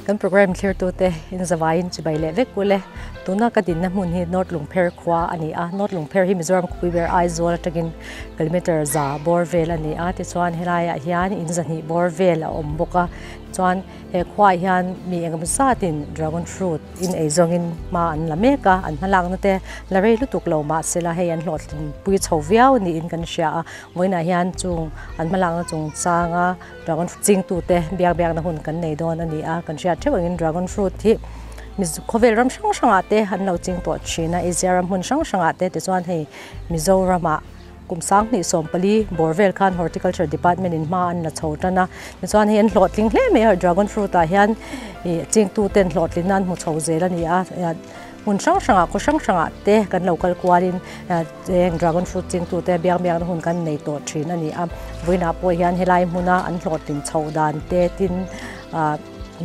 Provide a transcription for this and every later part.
Kan program thlirtute in zavaiin chibai leh vek ule. Tuna ka dinna hmun hi North Lungpher khua a ni a. North Lungpher hi Mizoram khawpui ber Aizawl atangin kilometre za bawr vel a ni a. Tichuan helaiah hian in zahnih bawr vel a awm bawk a. Chuan he khuaah hian mi engemaw zatin dragon fruit in ei zawngin hma an la mek a, an hmalakna te la rei lutuk lo mahsela hei an hlawhtlin pui chho viau niin kan hria a. Vawiinah hian chung an hmalakna chungchanga dragon fruit chingtute biak biakna hun kan nei dawn a ni a, kan hriat theuh angin dragon fruit hi khawvel ram hrang hrangah te an lo ching tawh thin a, Asia ram hmun hrang hrangah te tichuan hei Mizoramah Kum 2014 bawr vel khan Horticulture Department in hma an la chho tan a, tichuan hei an hlawhtling hle mai a, Dragon fruit ah hian ih chingtu ten hlawhtlin nan hmu chho zel a ni a, hmun hrang hrangah khaw hrang hrangah te kan lo kal kualin heng Dragon fruit chingtu te biak biakna hun kan nei tawh thin a ni a, vawiinah pawh hian helai hmuna an hlawhtlin chho dan te tin ah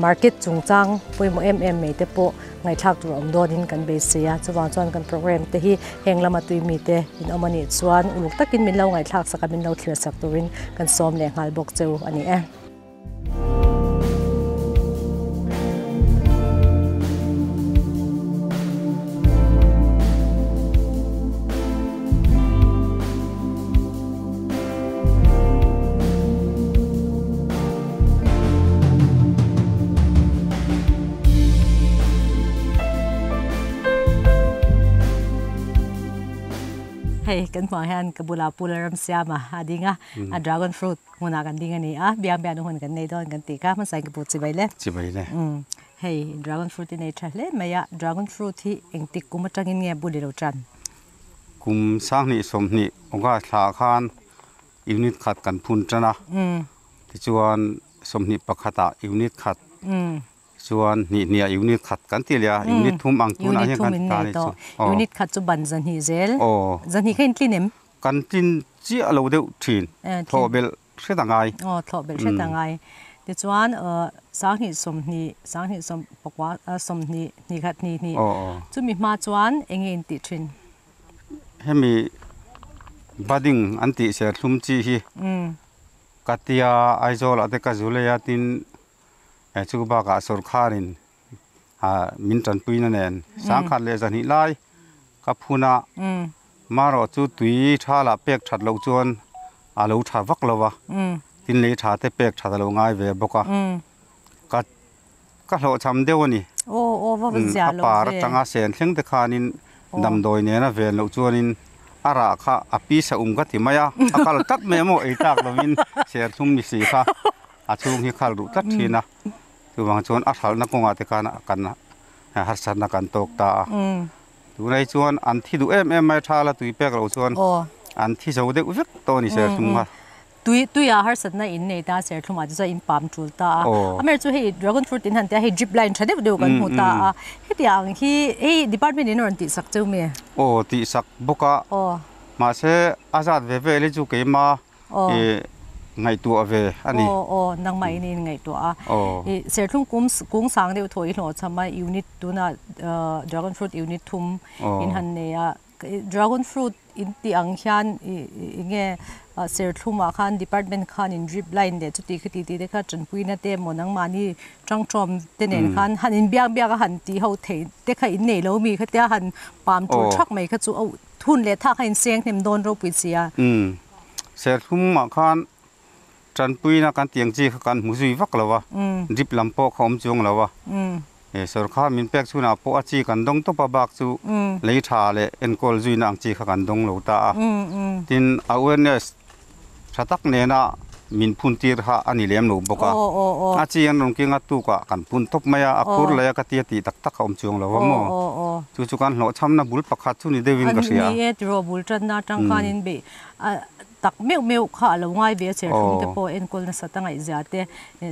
market chungchang pawimawh em em mai te pawh Ngaihthlak tur awm dawnin kan beisei a, chuvang chuan kan program te hi heng lama tui mite in awm a nih chuan uluk takin min lo ngaihthlak sak a, min lo thlir sak turin kan sawm leh nghal bawk cheu a ni e. Hei kan hmuh ah hian ka bulah Pu Lalramsiama a ding a, a dragon fruit hmunah kan ding a ni a, biang biakna hun kan nei dawn kan tih kha hmasa in ka bu chibai le. Chibai le. Hei dragon fruit i nei tha hle mai a, dragon fruit hi engtik kum atangin nge bul i lo tan? Kum 2020 August thla khan unit khat kan phun tan a, tichuan 21 ah unit khat chuan hnih hnih ah unit khat kan ti leh a, unit thum ang tunah hian kan ti ta a ni chu. Unit khat chu ban zahnih zel, zahnih kha in tlin em? Kan tlin chiah lo deuh thin, thlawh belh hret a ngai. Aw, thlawh belh hret a ngai. Tichuan 2020, 20 pakua, 20, hnih khat hnih hnih chumi hma chuan eng nge in tih thin? Hemi budding an tih serthlum chi hi ka tia Aizawl ah te ka zu lei a tin chu bakah sawrkharin min tanpuina nen 2002 lai ka phun a marawh chu tui tha lah pek that loh chuan a lo tha vak lo va tin lei tha te pek that a lo ngai ve bawk a ka Ka hlawhchham deuh a ni. A par atanga sen thleng te khanin damdawi nena ven loh chuanin a rah kha a pisa um ka ti mai a, a kal tlat mai a maw ei tlak lovin serthlum ni si kha a chhung hi khal duh tlat thin a. Chuvang chuan a hralhna kawngah te khan kan harsatna kan tawk ta a. Tunai chuan an thi duh em em mai a, tha la tui pek loh chuan an thi zo deuh vek tawh a ni serthlum kha. Tui tuia harsatna in nei ta serthlum ah te chuan in pam tul ta a. Amer chu hei dragon fruit in han tia hei drip line tha deuh deuh kan hmu ta a. Hetiang hi hei department in a rawn tihsak cheu mi? Aw tihsak bawk a. Mahse a zat ve vel hi chu keima i ngaihtuah ve a ni. Aw aw nangmah in in ngaihtuah a. I serthlum kum kung sang deuh thaw i hlawhchham a unit tuna dragon fruit unit thum in han nei a. Dragon fruit in tih ang hian ih nge serthlum ah khan department khan in drip line leh chuti khiti tih te kha tanpuina te emaw nangmahni tangtawm te nen khan han in biak biak a han tih ho theih te kha in nei lo mi khatia han pam tul thak mai kha chu a hun leh thak kha in seng hnem dawn ropui sia. Serthlum ah khan tanpuina kan tih ang chi kha kan hmu zui vak lo a, drip lam pawh kha awm chuang lo a. Sorkar min pek chhunah pawh a chi kan dawng tawp a, bak chu lei tha leh enkawl zuina ang chi kha kan dawng lo ta a. Tin, awareness tha tak nena min phun tir kha a ni lem lo bawk a. A chi an rawn keng a tukah kan phun tawp mai a, a khur lei a ka tia tih tak tak a awm chuang lo a maw. Chu chu kan hlawhchhamna bul pakhat chu ni deuhin ka hria. Ni e tiraw bul tanna atang khanin beih tak meuh meuh kha a lo ngai ve a, serthlum te pawh enkawl nasat a ngaihzia te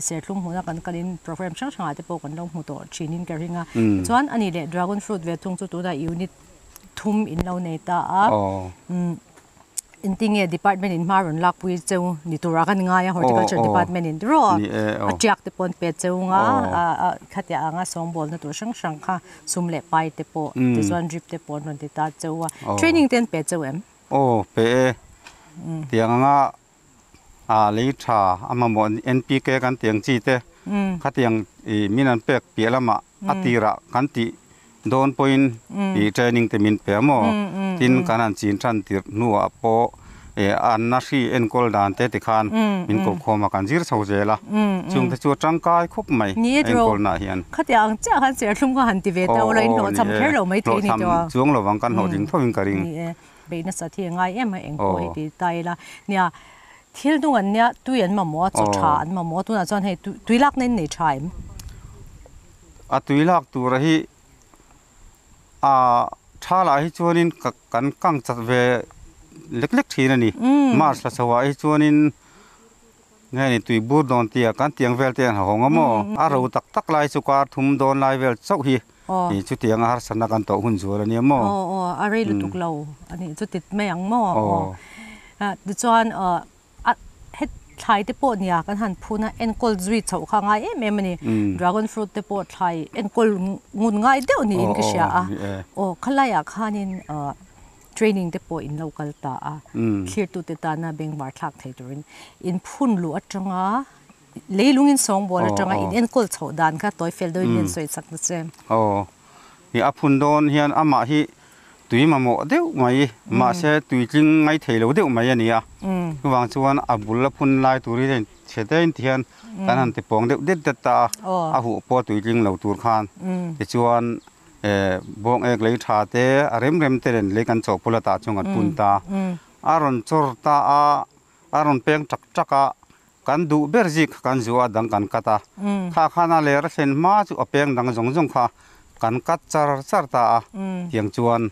serthlum hmuna kan kalin program hrang hrangah te pawh kan lo hmu tawh thinin ka ring a. Tichuan a ni leh dragon fruit ve thung chu tunah unit thum in lo nei ta a, engtinge department in hma rawn lakpui cheu ni turah kan ngai a, horticulture department in tiraw a tiak te pawh an pe cheu nga khatiah anga sawngbawlna tur hrang hrang kha sum leh pai te pawh tichuan drip te pawh an rawn ti ta cheu a, training te an pe cheu em? Aw pe e, tiang anga a lei tha a mamawh NPK kan tih ang chi te Khatiang i min an pek piah lamah a tirah kan tih dawn pawhin i training te min pe a maw? Tin, kan han chin tan tirh hnuah pawh an na hri enkawl dan te tikhan min ko khawm a, kan zir chho zel a. Chung te chu a tangkai khawp mai enkawlnaah hian. Khatiang ang chiah khan serthlum kha han ti ve ta ula, in hlawhchham kher lo mai thei ni tawh a. Hlawhchham chuang lovang kan hlawhtling tho in ka ring. Ni e, beih nasa thi a ngai em a, eng pawh hi ti ta ila. Nia, thil dung an nia, tui an mamawh a, chaw tha an mamawh a, tunah chuan hei tui lakna in nei tha em? A tui lak tura hi a tha lah hi chuanin kan kang chat ve lek lek thin a ni. March thla chho ah hi chuanin nge ni tui bur dawn tia kan tiang vel te an hawng a maw? A ro tak tak lai chu kar thum dawn lai vel chauh hi chutianga harsatna kan tawh hun zual a nia maw? Aw aw a rei lutuk lo a nih chu tit mai ang maw? Aw tichuan A het thlai te pawh nia kan han phun a, enkawl zui chhoh kha a ngai em em a ni. Dragon fruit te pawh thlai enkawl ngun ngai deuh niin ka hria a. Aw khalaiah khanin training te pawh in lo kal ta a, thlirtute tana bengvar thlak thei turin in phun luh atanga leilung in sawngbawl atanga in enkawl chhoh dan kha tawi fel deuhin min sawi chak na che. Aw, a phun dawn hian amah hi Tui mamawh deuh mai, mahse tuitling ngai thei lo deuh mai a ni a. Chuvang chuan a bul a phun lai tur hi hei chhe te ti hian kan han ti pawng deuh det det ta a, a huh pawh tuitling lo tur khan. Tichuan bawng ek lei tha te a rem rem te nen lei kan chawhpawlh a tah chuan kan pun ta. A rawn chawr ta a, a rawn peng tak tak a, kan duh ber zik kha kan zuah a dang kan cut a, kha khan a ler a thlen hma chu a peng dang zawng zawng kha kan cut char char ta a, tiang chuan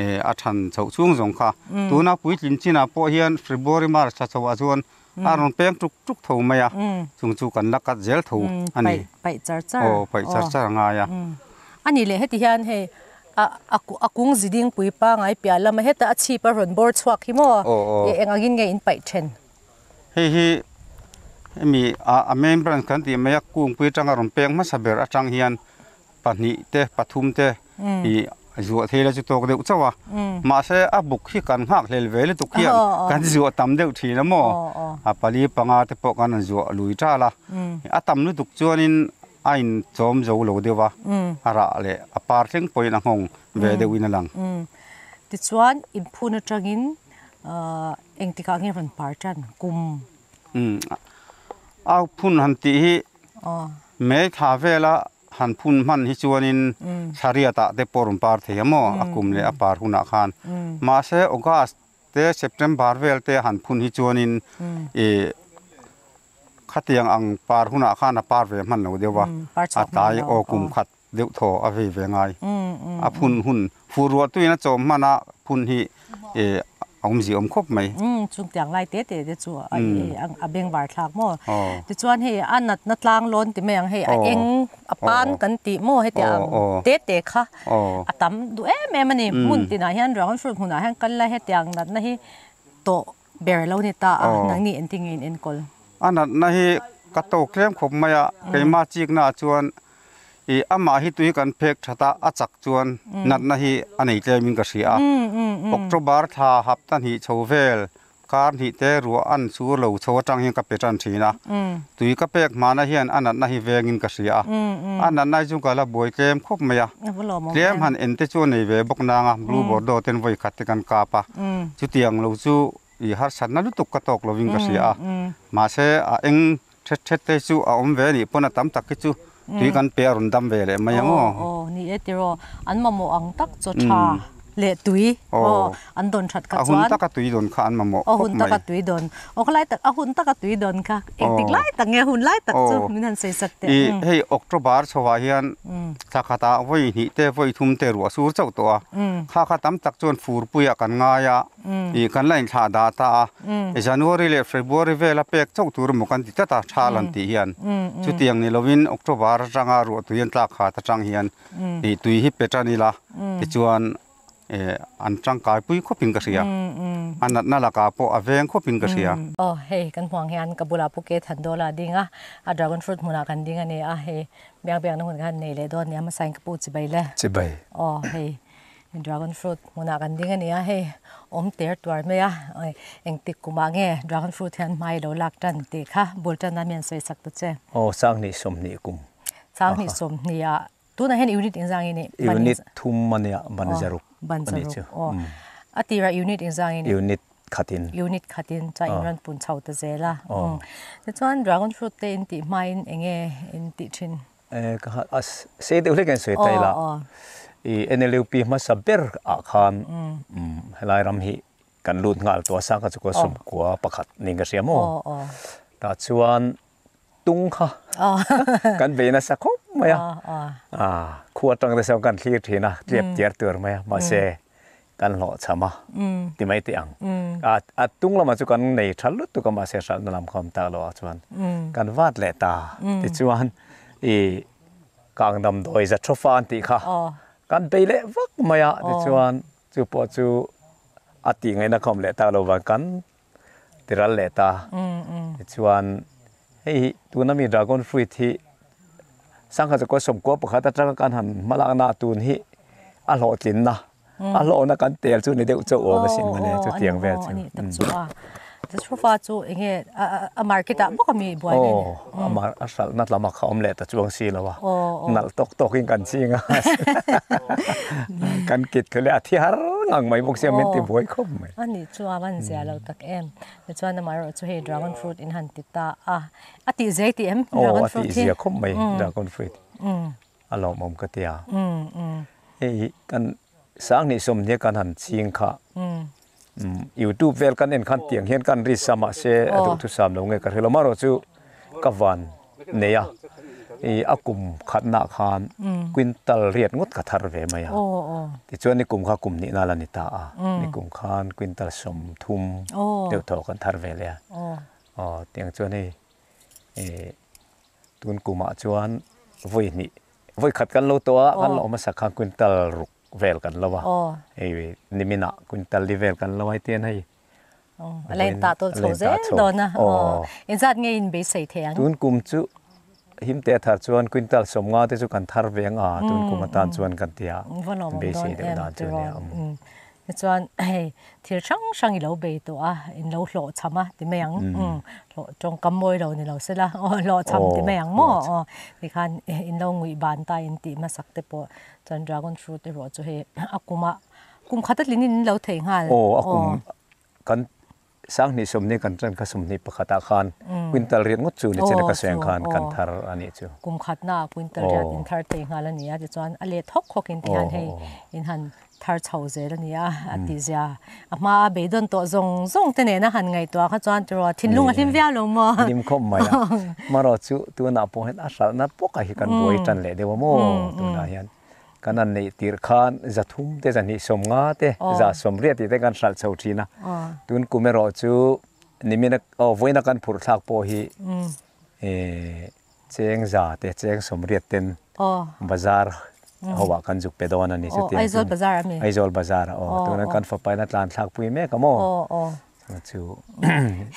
a than chhoh chhung zawng kha tuna puitlin chinah pawh hian February March thla chhoah chuan a rawn peng tuk tuk tho mai a, chung chu kan la cut zel tho a ni. Paih char char. Aw paih char char a ngai a. A nih leh heti hian hei a a kung ziding pui pangai piah lama heta a chhip a rawn bawr chhuak hi maw? Eng angin nge in paih then? Hei hi hemi a main branch kan tih mai a kungpui atanga rawn peng hmasa ber atang hian pahnih te pathum te ih zuah thei la chu tawk deuh chauh a mahse a buk hi kan nghak hlel ve lutuk hian kan zuah tam deuh thin a maw a pali panga te pawh kan rawn zuah lui tal a a tam lutuk chuanin a inchawm zo lo deuh a a rah leh a par thleng pawhin a nghawng ve deuhin a lang. Tichuan inphun atangin Engtikah nge rawn par tan kum? Umm au phun han tih hi May thla vela han phun hman hi chuanin thlariatah te pawh rawn par thei a maw a kum leh a par hunah khan. Mahse August te September vel te han phun hi chuanin ih khatiang ang par hunah khan a par ve hman lo deuh a, a tlai aw kum khat deuh thaw a vei ve ngai. A phun hun fur ruah tuin a chawm hman a phun hi a awmzia awm khawp mai. Chung tiang lai te te te chu a bengvar thlak maw? Tichuan hei a natna tlang lawn ti mai ang hei a eng a pan kan tih maw heti ang te te kha a tam duh em em a ni. Hmun tinah hian dragon fruit hmunah hian kal la hetiang natna hi tawh ber lo ni ta a, nangni engtin nge in enkawl? A natna hi ka tawk tlem khawp mai a, keimah chiknaah chuan I amah hi tui kan phek that a, a chak chuan natna hi a nei tlem in ka hria a. October thla hapta hnih chho vel kar hnih te ruah an sur lo chho atang hian ka pe tan thin a. Tui ka pek hmana hian a natna hi veng in ka hria a. A natna hi chu ka la buai tlem khawp mai a. Tlem han en te chu a nei ve bawk nang a, blue bordeaux ten vawi khat te kan kap a. Chutiang lo chu i harsatna lutuk ka tawk lovin ka hria a. Mahse a eng Thet thet te chu a awm ve a nih pawn a tam tak hi chu tui kan pe a rawn dam ve leh mai ang aw. Aw ni e tiraw an mamawh ang tak chaw tha leh tui aw an dawn that kha chuan. A hun taka tui dawn kha an mamawh khawp mai. Aw hun taka tui dawn aw kha lai tak a hun taka tui dawn kha engtik lai tak nge hun lai tak chu min han sawi sak teh. I hei October chhoah hian thla khatah vawi hnih te vawi thum te ruah sur chauh tawh a kha kha tam tak chuan furpuiah kan ngai a. Ih kan la inthlah dah ta a, January leh February vela pek chauh tur emaw kan ti tlat a, thal an tih hian. Chutiang ni lovin October atanga ruah tui an tlak khat atang hian ih tui hi pe tan ila tichuan eh an tangkai pui khawpin ka hria. A natna lakah pawh a veng khawpin ka hria. Aw hei kan hmuang hian ka bulah Pu Ke Thandola a ding a, a dragon fruit hmunah kan ding a ni a, hei biak biakna hun khan nei leh dawn nia hmasain ka pu chibai le. Chibai. Aw hei. Dragon fruit hmunah kan ding a ni a, hei awm ter tuar mai a, engtik kumah nge dragon fruit hian hmai lo lak tan tih kha bul tan a mi an sawi sak ta che. Aw sanghnih sawmhnih kum. Sanghnih sawmhnih ah tunah hian unit engzang i nih? Unit thum a nia, ban zaruk a nih chu. Aw a tirah unit engzang i nih? Unit khatin. Unit khatin chuan in rawn pun chho ta zel a. Tichuan dragon fruit te in tih hmain enge in tih thin? Ka ha a sei deuh hlek a in sawi ta ila i NLUP hmasa ber ah khan helai ram hi kan lut nghal tawh a sangha chu kua sawmkua pakhat niin ka hria maw tah chuan tung kha kan bei nasa khawp mai a khua atang te sawn kan thlir thin a tlep tiar tur mai a mahse kan hlawh cham a ti mai teh ang. A tung lamah chu kan nei tha lutuk a mahse hralhna lam kha awm tak loh ah chuan kan vat leh ta. Tichuan i kang damdawi za thaw fa an tih kha kan bei leh vak mai a tichuan chu pawh chu a tih ngaihna kha awm leh tak lo vang kan ti ral leh ta. Tichuan hei hi tuna mi dragon fruit hi sangha chu kaw sawmkua pakhat atanga kan han hmalakna tun hi a hlawhtlinna a hlawhna kan tel chu ni deuh chauh awm asin mawle chutiang vel chu. Ani tak chu a Jatropha chu enge a market ah bawk ami buai na ni. Aw a hralhna lam ah kha awm leh ta chuang si lo a nalh tawk tawk in kan ching a kan kit kha leh a thi har ngang mai bawk sia min ti buai khawp mai. Ani chu a van zia lo tak em tichuan amaherawh chu hei dragon fruit in han ti ta a a tih zia i ti em dragon fruit hi? Aw a tih zia khawp mai dragon fruit. A lawmawm ka ti a. Hei kan Sanghnih sawmhnih kan han ching kha YouTube vel kan en khan tiang hian kan ri sa mahse a duhthusam lo nge ka hre lo marawh chu ka van nei a i a kum khatna khan quintal riat ngawt ka thar ve mai a tichuan ni kum kha kum hnih nal a ni ta a ni kum khan quintal sawmthum deuh thaw kan thar ve leh a aw tiang chuan hei Tun kumah chuan vawi hnih, vawi khat kan lo tawh a, kan lo awm hmasa khan quintal ruk vel kan lo a, hei niminah quintal li vel kan lo a hetian hei. A la intah tawl chho zel dawn a, engzat nge in beisei thei ang? Tun kum chu himte a thar chuan quintal sawmnga te chu kan thar ve ang a, tun kum atan chuan kan ti a, beisei deuh dan chu a nia. Tichuan hei thil hrang hrang i lo bei tawh a, in lo hlawhchham a ti mai ang, hlawh tawngkam mawi lo ni lo sela aw hlawhchham ti mai ang maw aw tikhan in lo nguih ban ta in tih hmasak te pawh chuan dragon fruit erawh chu hei a kumah kum khat a tlin in lo thei nghal. Aw a kum kan Sanghnih sawmhnih kan tan kha sawmhnih pakhatah khan quintal riat ngawt chu ni chena ka sawi ang khan kan thar a nih chu. Kum khatnaah quintal riat in thar thei nghal a ni a, tichuan a let hawk hawk in tihian hei in han thar chho zel a ni a, a tihzia a hma a beidawn tawh zawng zawng te nena han ngaihtuah kha chuan tiraw thinlung a hlim viau lo maw? Hlim khawp mai a, marawh chu tunah pawh hian a hralhna pawkah hi kan buai tan leh deuh a maw tunah hian. Kan han neih tirh khan za thum te, za hnih sawm nga te, za sawm riat tih te kan hralh chho thin a. Tun kum erawh chu nimin a aw vawiina kan phurh thlak pawh hi cheng za te, cheng sawm riat ten bazar ho ah kan zuk pe dawn a ni. Aizawl bazar a mi? Aizawl bazar a aw. Tuna kan fapa in a tlan thlak pui mek a maw? Chu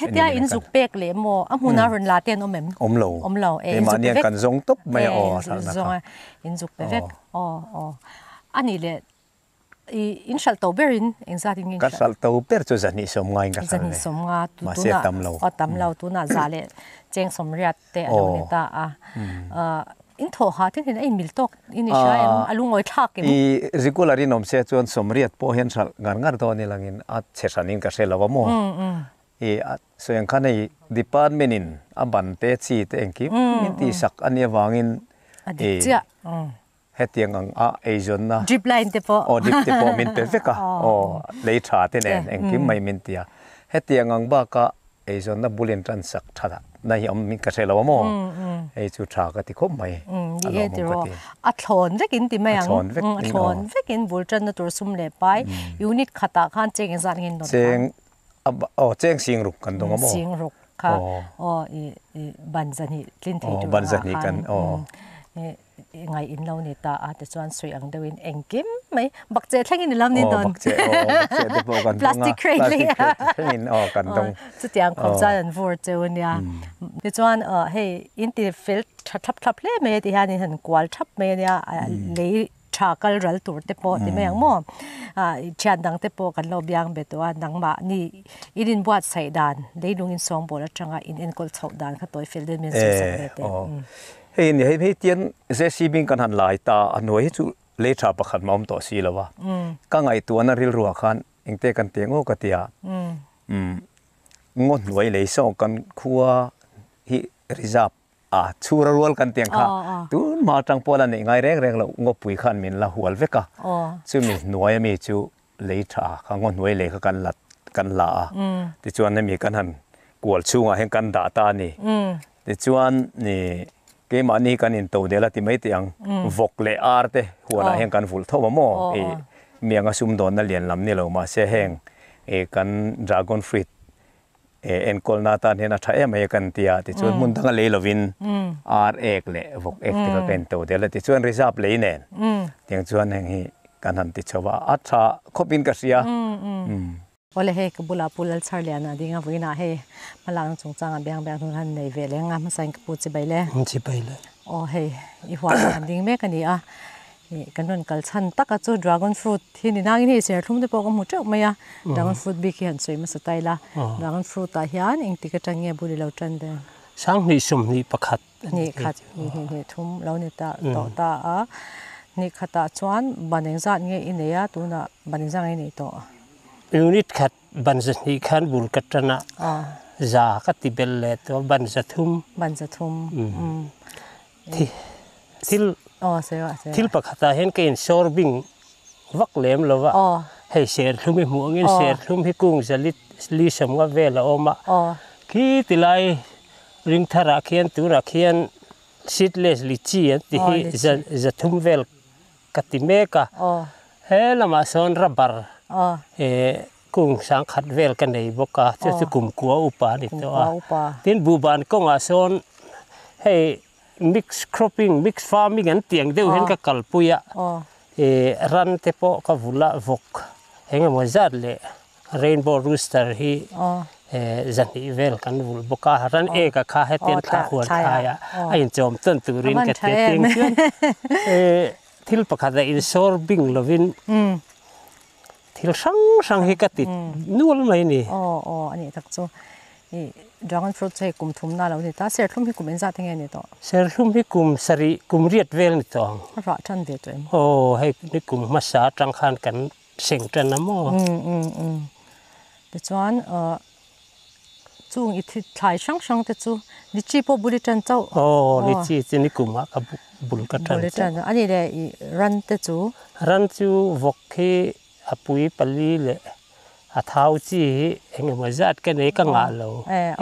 hetia in zuk pek leh maw a hmuna rawn la te an awm em? Awm lo. Awm lo. E in zuk pe vek. Kan zawng tawp mai a aw a hralhna kha. In zuk pe vek. Aw aw. A nih leh i in hralh to ber in engzat in nge in hralh? Ka hralh to ber chu zahnih sawm nga in ka hralh ve. Zahnih sawm nga tu tuna tam lo. Aw tam lo tuna za leh cheng sawm riat te a lo ni ta a. In thawh ha tin hian a in mil tawk in i hria em? A lungawi thlak em? I regular in awm se chuan sawmriat pawh hian hralh ngar ngar dawn i langin a chhe hran in ka hre lo a maw? I a sawi ang khan hei department in a ban te chi te engkim min tih sak a nih avangin A dik chiah. Hetiang ang a eizawnna Drip line te pawh. Aw drip te pawh min pe vek a aw lei tha te nen engkim mai min ti a. Hetiang ang baka Eizawnna bul in tan sak tha dah na hi awm in ka hre lo a maw? Hei chu tha ka ti khawp mai. A lawmawm ka ti. A thlawn vek in ti mai ang. A thlawn vek in. A thlawn vek in bul tanna tur sum leh pai unit khatah khan cheng engzat nge in dawn kha? Cheng aw cheng sing ruk kan dawng a maw? Sing ruk kha aw i ban zahnih tlin thei tur ban zahnih kan aw. Ngaih in lo ni ta a tichuan suih ang deuhin engkim mai bakcheh thlengin i lam ni dawn. Aw bakcheh aw bakcheh te pawh kan dawng a. Plastic crate thleng. Plastic crate thlengin aw kan dawng. Chutiang khawp chuan an vur cheu a nia. Tichuan hei in ti fel tha thlap thlap hle mai a ti hian in han kual thap mai a nia lei. tha kal ral tur te pawh ti mai ang maw thian dang te pawh kan lo biang be tawh a nangmah ni in inbuatsaih dan leilung in sawngbawl atanga in enkawl chhoh dan kha tawi fel deuhin min sawi sak ve teh. Hei ni hei hei tian JCB in kan han lai ta a hnuai hi chu lei tha pakhat mah awm tawh si lo a ka ngaihtuahna rilruah khan engte kan ti ang aw ka ti a ngaw hnuai lei saw kan khua hi reserve a chhura rual kan ti ang kha tun hma atang pawh la neih ngai reng reng loh ngawpui khan min la hual vek a chumi hnuai ami chu lei tha kha ngaw hnuai lei kha kan la kan la a tichuan hemi kan han kual chhungah hian kan dah ta a ni tichuan ih keimahni kan into del a ti mai teh ang vawk leh ar te huanah hian kan vulh tho a maw ih mianga sumdawnna lian lam ni lo mahse heng ih kan dragon fruit Enkawlna atan hian a tha em mai a kan ti a, tichuan hmun danga lei lovin ar ek leh vawk ek te kha ka into tel a, tichuan reserve lei nen tiang chuan heng hi kan han ti chho a, a tha khawpin ka hria. Awle hei ka bulah Pu Lalchharliana a ding a, vawiinah hei hmalakna chungchangah biang biang hun han nei ve leh ang a, hmasain ka pu chibai le. Chibai le. Aw hei i huan an ding mek a ni a. Ih kan rawn kal chhan tak a chu dragon fruit hi ni nangin hei serthlum te pawh ka hmu teuh mai a dragon fruit bik hi han sawi hmasa ta ila dragon fruit ah hian engtik atang nge bul i lo tan ve Sanghnih sawmhnih pakhat a ni khat hnih hnih hnih thum lo ni ta tawh ta a hnih khatah chuan ban engzat nge i nei a tunah ban engzat nge i neih tawh Unit khat ban zahnih khan bul ka tan a za ka ti belh leh tawh a ban zathum ban zathum Thil thil pakhatah hian ka insawr bing vak lem lo va, hei serthlum hi hmuh angin serthlum hi kung zalit li sawmnga vel a awm a, khi tilai ring tharah khian tunah khian seedless lychee an ti hi zathum vel ka ti mek a, he lamah sawn rubber kung sangkhat vel ka nei bawk a, chu chu kumkua upa a ni tawh a, tin buhban kawngah sawn hei mix cropping mix farming an tih ang deuh hian ka kalpui a ih ran te pawh ka vul a vawk eng emaw zat leh rainbow rooster hi zahnih vel kan vul bawk a ran ek a kha hetiang thla huan thlai ah a inchawm tawn turin ka ti a tiang chuan thil pakhat a insawr bing lovin thil hrang hrang hi ka ti nual mai a ni. Aw aw a nih tak chu i dragon fruit chu hei kum thumna lo ni ta serthlum hi kum engzat enge ni tawh? Serthlum hi kum sarih kum riat vel ni tawh ang. A rah tan ve tawh em? Aw hei ni kum hmasa atang khan kan seng tan a maw? Um um um tichuan ah Chung i thi thlai hrang hrang te chu lichi pawh bul i tan chauh. Aw lichi chu ni kumah ka bul ka tan chauh. Bul i tan a ni le i ran te chu. Ran chu vawk hi a pui pali leh a thau chi hi eng emaw zat ka nei ka ngah lo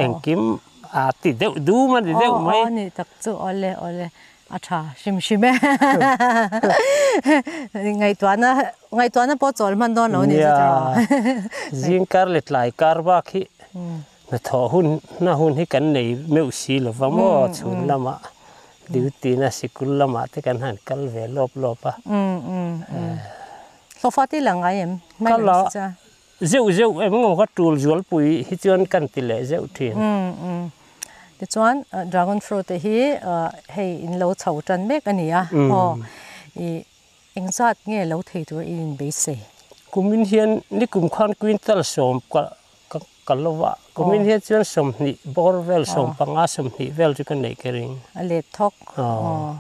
engkim a ti deuh dum a ni deuh mai. Aw ni tak chu awle awle a tha hrim hrim e. Ngaihtuahna Ngaihtuahna pawh chawl hman dawn lo a ni chu tiraw? Nia, zing kar leh tlai kar bak hi hnathawh hun hna hun hi kan nei meuh si lo va maw chhun lamah duty na sikul lamah te kan han kal ve lawp lawp a. Hlawhfa te i la ngai em? Ka la zeuh zeuh em emaw ka tul zualpui hi chuan kan ti leh zeuh thin. Tichuan dragon fruit te hi hei in lo chho tan mek a ni a aw i Engzat nge lo thei tur i inbeisei? Kumin hian nikum khan quintal sawm ka ka lo a, kumin hian chuan sawmhnih bawr vel sawmpanga sawmhnih vel chu ka neih ka ring. A let thawk aw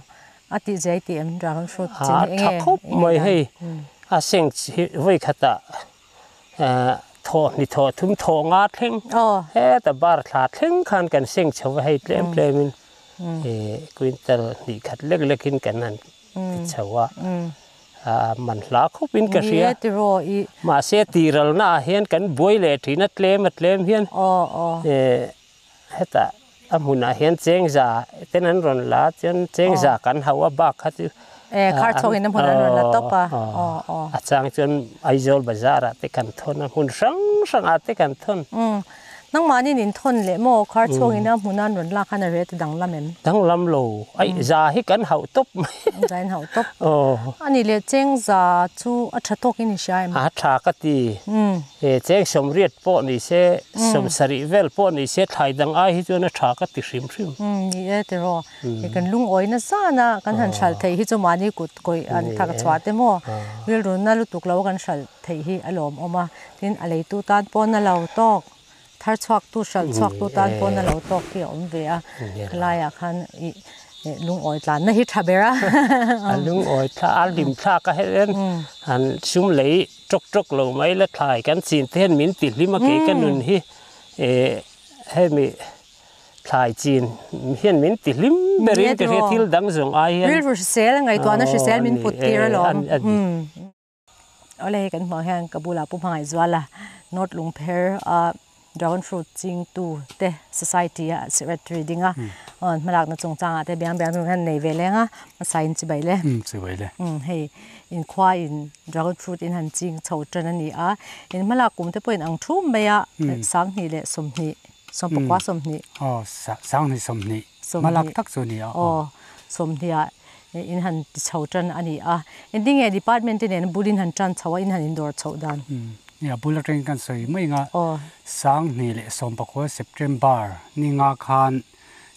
a tih zai tih em dragon fruit chin hi enge A tha khawp mai hei a seng hi vawi khatah thawh hni thawh thum thawh nga thleng heta bar thla thleng khan kan seng chho a hei tlem tlemin quintal hnih khat lek lekin kan han ti chho a a man hla khawp in ka hria mahse tiralna ah hian kan buai leh thin a tlem a tlem hian hetah a hmunah hian chengza ten an rawn la chuan chengza kan hauh a bak kha chu khar chhawk in a hmun an rawn la tawp a a chang chuan Aizawl bazar ah te kan thawn a hmun hrang hrang ah te kan thawn. Nang mani nin thon le mo khar chhong ina hmunan ron la khan a rate dang lam em? Dang lam lo. Ai za hi kan hau top mai. Zain hau top. Oh. Ani le cheng za chu a tha tok in sha em? A tha ka ti. E cheng som riat po ni se som sari vel po ni se thai dang ai hi chu na tha ka ti hrim hrim. Ni e te ro. E kan lung oi na sa na kan han shal thei hi chu mani kut koi an thak chwa te mo. Ril run na lu tuk lo kan shal thei hi alom oma tin alei tu tan pon na lo tok thar chuak tu shal chuak tu tan pon na lo tok hi om ve a khlaya khan i lung oi tlan na hi thabera a lung oi tha a lim tha ka hen han sum lei trok trok lo mai la thlai kan chin ten min ti hlima ke kan nun hi e he mi thlai chin hian min ti hlim berin ke thil dang zong ai hian ril ru sel ngai to na sel min put tir lom ole kan ma hian kabula pu hmangai zwala not lung pher a dragon fruit ching tu te society a secretary dinga on malak na chung changa te biang biang chung han nei ve lenga ma sign chi bai le chi bai le hei in khwa in dragon fruit in han ching chho tran ani a in malak kum te point ang thum meya sang ni le som ni som pakwa som ni oh sang ni som ni malak tak chu ni a oh som ni a in han chho tran ani a in ding e department in bulin han tran chawa in han indor chho dan ya bulletin kan soi mai nga sang ni le som pakwa September ni nga khan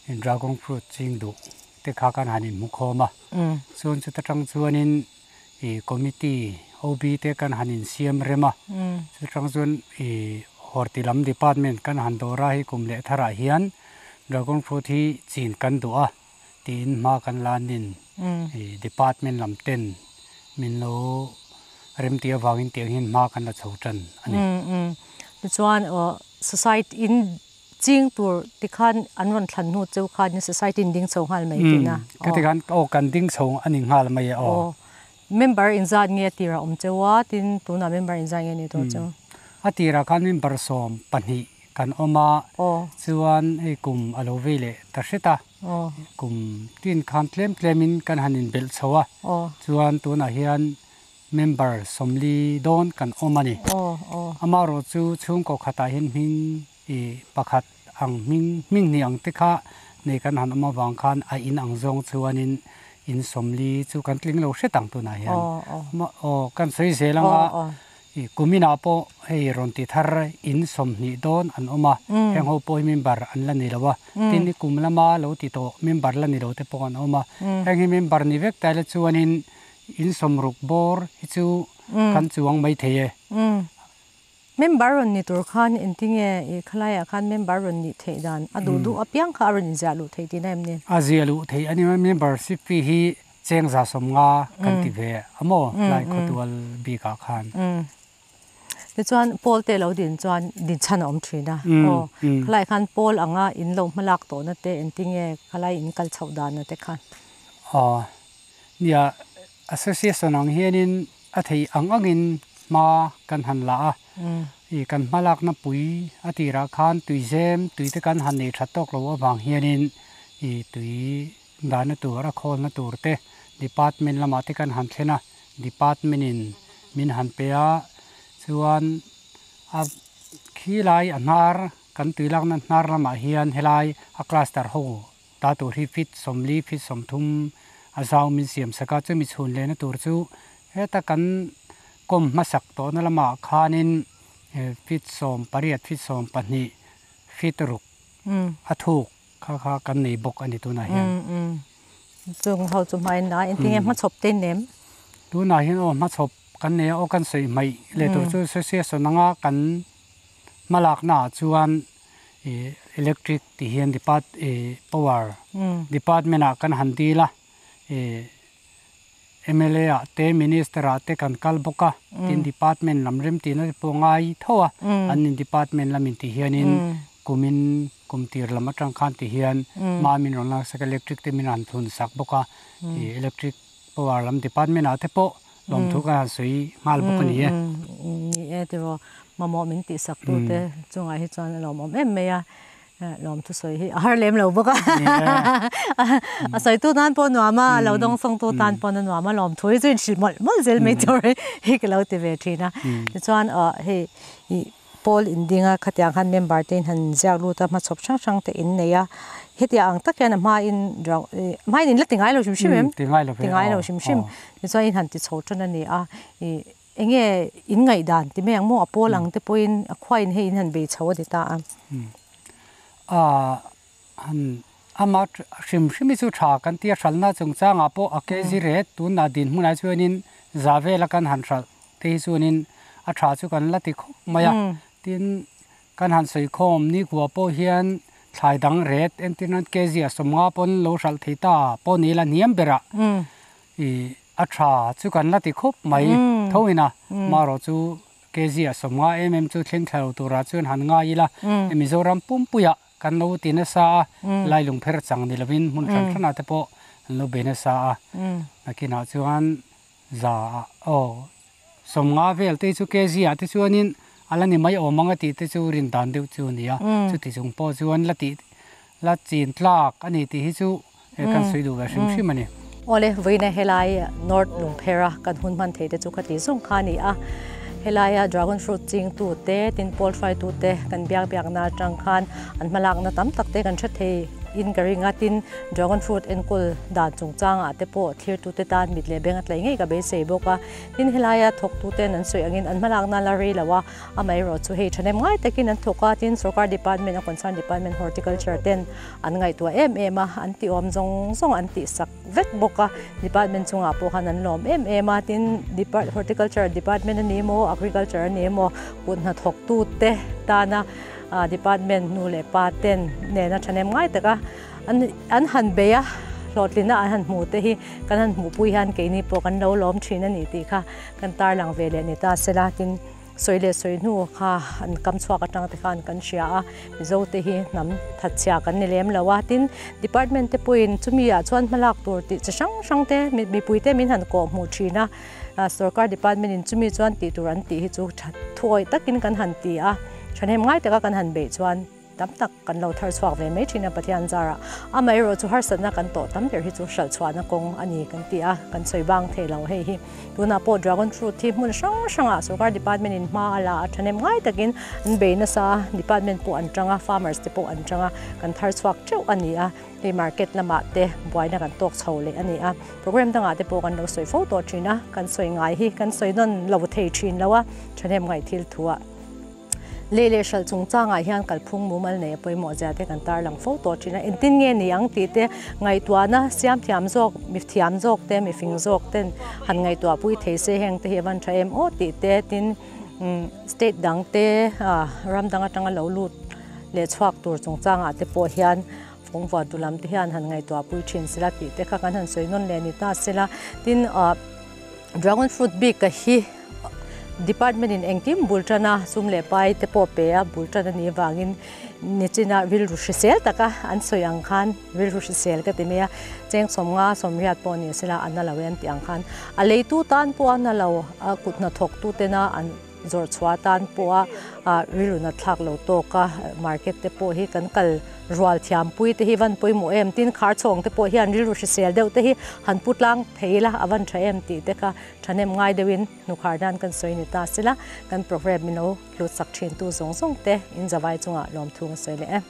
in dragon fruit ching du te kha kan hanin mukhoma chun chu ta tang chuanin e committee OB te kan hanin siam rema chu tang chun e hortilam department kan han dora hi kumle thara hian dragon fruit hi chin kan du a tin ma kan lanin e department lam ten min lo rem tia wangin tiang hin ma kan la chho tan ani chuan society in ching tur tikhan anron thlan nu cheu khan ni society in ding chho ngal mai tina ka ti khan o kan ding chho ani ngal mai o member in zat nge tira om chewa tin tuna member in zat nge ni to cheu atira khan member som pani kan oma chuan ei kum alo vele ta hreta kum tin khan tlem tlemin kan hanin bel chowa chuan tuna hian member somli don kan omani amaro chu chung ko khata hin hing e pakhat ang ming ming ni ang te kha nei kan han oma wang khan a in ang zong chuanin in somli chu kan tling lo hretang tuna hian ma o kan soi zelanga i kumina po hei ron ti thar in somni don an oma heng ho poi member an la ni lawa tin ni kum lama lo ti to member la ni lo te pon oma heng hi member ni vek tai la chuanin in somruk bor hi chu kan chuang mai theye member ron ni tur khan in tinge e khalaya khan member ron ni theidan adu du apiang kha ron in jalu thei ti na em ni a zialu thei ani membership fee hi cheng za som nga kan ti ve amo lai khotual bi ka khan te chuan pol te lo din chuan din chan om thina o khalai khan pol anga in lo malak to na te en tinge khalai in kal chhodan na te khan a nia association ang hianin a thei ang angin ma kan han la a i kan malak na pui atira khan tuizem tuite kan han nei thatok lo awang hianin i tui dana tur a khol na tur te department lama te kan han thlena department in min han pe a chuan a khilai a hnar kan tuilak na hnar lama hian helai a cluster ho ta tur hi fit somli fit somthum a zau min siam saka chu mi chhun le na tur chu heta kan kom masak to na lama khanin fit som pariat fit som pahni fit ruk a thuk kha kha kan nei bok ani tuna hian chung ho chu mai na in tinge ma chop te nem tu na hian o ma chop kan ne o kan sei mai le tur chu association anga kan malak na chuan electric ti hian depart power department a kan han di la MLA a te minister a te kan kal boka tin department lamrem ti na pongai thowa an in department lamin ti hianin kumin kumtir lama tang khan ti hian ma min ron lak sak electric te min an thun sak boka electric power lam department a te po lom thu ka sui ngal bok ni e ni e te ro mamo min ti sak tu te chunga hi chuan lom om em me a lom thu soi hi har lem lo boka a soi tu nan po nuama lo dong song tu tan po nuama lom thui chu shi mol mol zel me chore hi ke lo te ve thina chuan a he i Pawl in ding a khatiang khan member te in han ziak lut a hmachhawp hrang hrang te in nei a hetiang ang tak hian a hma in ih hma in in la ti ngai lo hrim hrim em ti ngai lo ti ngai lo hrim hrim tichuan in han ti chho tan a ni a ih eng nge in ngaihdan ti mai ang maw a pawl ang te pawhin a khua in hei in han bei chho a ti ta a. A han ama hrim hrim hi chu tha kan tia hralhna chungchangah pawh a kg ret tunah dinhmunah chuanin za vela kan han hralh te hi chuanin a tha chu kan la ti khawp mai a. Tin, kan han sawi khawm nikhua pawh hian thlai dang ret entir nan kg a 50 pawn lo hralh thei ta pawh ni la hniam berah ih a tha chu kan la ti khawp mai tho ina marawh chu kg a 50 em em chu thleng thla lo turah chuan han ngai ila Mizoram pumpuiah kan lo ti nasa a, lai lungpher chang ni lovin hmun hran hranah te pawh an lo bei nasa a, nakinah chuan za ah aw 50 vel te chu kg ah te chuanin a la ni mai awm ang a tih te chu rin dan deuh chu a ni a, chuti chung pawh chuan la tih la chin tlak a ni tih hi chu kan sawi duh ve hrim hrim a ni. Awle, vawiina helai North Lungphera kan hun hman thei te chu ka ti zawng kha a ni a, helaia dragon fruit chingtu te, tin pawl hruaitu te kan biak biakna atang khan an hmalakna tam tak te kan hre thei in ka ring a, tin dragon fruit enkawl dan chungchangah te pawh thirtute tan mit leh beng a tlai ngei ka beisei bawk a, tin helaia thawktuten an sawi angin an hmalakna la rei lo a, amaherawh chu hei thahnem ngai takin an thawk a, tin sorkar department a concern department horticulture ten an ngaihtuah em em a, an tih awm zawng zawng an tih sak vek bawk a, department chungah pawh khan an lawm em em a, tin depart horticulture department a ni emaw agriculture a ni emaw kut hnathawk tute tana ah department nu leh pa ten nena thahnem ngai taka an an han bei a, hlawhtlina an han hmuh te hi kan han hmuhpui hian keini pawh kan lo lawm thin a ni tih kha kan tarlang ve leh ni ta sela tin. Sawi leh sawi hnu kha an kam chhuak atang te khan kan hria a, Mizo te hi hnam thatchhia kan ni lem lo a, tin department te pawhin chumi ah chuan hmalak tur tih chi hrang hrang te mipui te min han kawh hmuh thin a, sorkar department in chumi chuan tih tur an tih hi chu tha thuawih takin kan han ti a, thahnem ngai taka kan han beih chuan. Tam tak kan lo thar chhuak ve mai thin a Pathian zarah. Amaherawh chu harsatna kan tawh tam ber hi chu hralh chhuahna kawng a ni kan ti a, kan sawi bang thei lo hei hi. Tunah pawh dragon fruit hi hmun hrang hrangah sorkar department in hma a la a thahnem ngai takin an bei nasa a, department pawh an tang a, farmers te pawh an tang a, kan thar chhuak teuh a ni a, hei market lamah te buaina kan tawk chho leh a ni a. Program dangah te pawh kan lo sawi fo tawh thin a, kan sawi ngai hi kan sawi nawn lo thei thin lo a, thahnem ngaih thil thu ah. Lei leh hralh chungchangah hian kalphung mumal nei a pawimawh zia te kan tarlang fo tawh thin a, engtin nge ni ang tih te ngaihtuahna siam thiam zawk, mi thiam zawk te, mi fing zawk ten han ngaihtuah pui thei se heng te hi a van tha em aw tih te tin state dang te ram dang atanga lo lut leh chhuak tur chungchangah te pawh hian fawngvuan tu lam te hian han ngaihtuah pui thin sela tih te kha kan han sawi nawn leh ni ta sela tin Dragon fruit bik a hi department in engkim bul tan a sum leh pai te pawh pe a bul tan a nih avangin nichina rilru hrisel taka an sawi ang khan rilru hrisel ka ti mai a cheng 50 80 pawh ni sela a na lo e an tih ang khan a leitu tan pawh a na lo a kut hnathawk tu tena an zawrh chhuah atan pawha rilru nat thlak lo tawk a market te pawh hi kan kal rual thiam pui te hi van pawimawh em tin khar chhawng te pawh hian rilru hrisel deuh te hi han pu tlang thei ila a van tha em tih te kha thahnem ngai deuhin hnukhar nan kan sawi ni ta sela kan program min lo hlut sak thin tu zawng zawng te in zavai chungah lawmthu ka sawi leh e.